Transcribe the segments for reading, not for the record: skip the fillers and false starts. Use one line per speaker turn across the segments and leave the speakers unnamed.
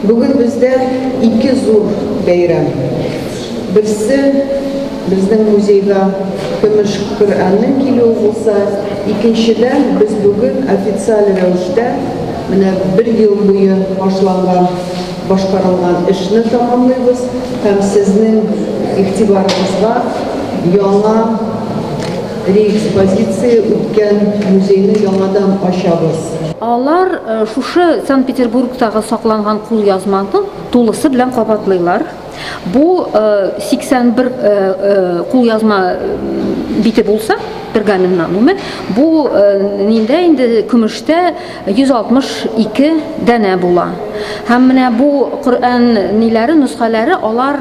Бүген бездә ике зур бәйрәм. Берсе, безнең музейга көмеш Коръәннең килүе булса, икенчедән, без бүген официаль рәвештә менә бер ел буе башланган, башкарылган эшне тәмамлыйбыз һәм сезнең игътибарыгызга яңа реэкспозиция үткән музейны яңадан ачабыз.
Алар шушы Санкт-Петербургтагы сакланган кулъязманы тулысы белән кабатлыйлар. Бу 81 кулъязма бите булса, пергаменнан, гомумән, бу ниндә инде көмештә 162 данә була. Һәм менә бу Коръән ниләре, нөсхәләре, алар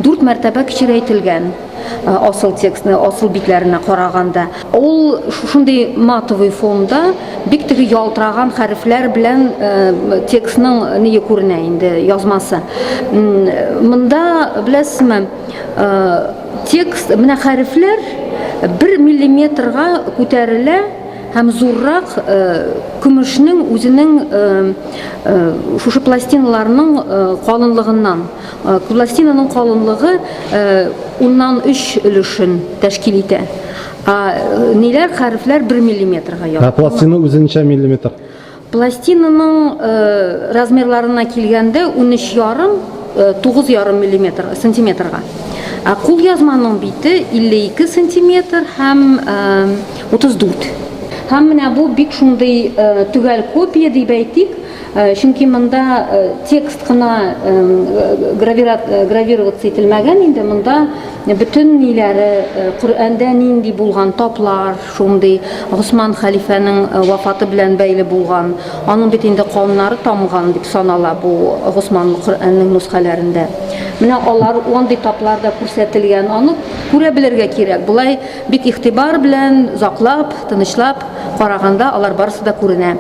дүрт мәртәбә кечерәйтелгән. Асыл текстны, асыл битләренә караганда. Ул шушындый матовый фонда бик теге ялтыраган хәрефләр белән текстның ние күренә инде, язмасы. Монда, беләсезме, текст, менә хәрефләр бер миллиметрга күтәрелә һәм зуррак көмешнең үзенең шушы пластиналарның калынлыгыннан. Пластинаның калынлыгы уннан өч өлешен тәшкил итә. Ә ниләр, хәрефләр бер миллиметрга якын.
Ә пластина үзе ничә миллиметр?
Пластинаның размерларына килгәндә, 13 ярым, 9 ярым миллиметр, сантиметрга. Ә кулъязманың бите 52 сантиметр һәм 34. Һәм менә бу бик шундый төгәл копия дип әйтик, Чөнки монда текст кына гравироваться ителмәгән инде, монда бөтен ниләре, Коръәндә нинди булган таплар, шундый Госман хәлифәнең вафаты белән бәйле булган, аның бит инде каннары тамган дип санала бу Госманлы Коръәннең нусхәләрендә. Менә алар андый таплар да күрсәтелгән, аны күрә белергә кирәк. Болай бик игътибар белән, озаклап, тынычлап караганда алар барысы да күренә.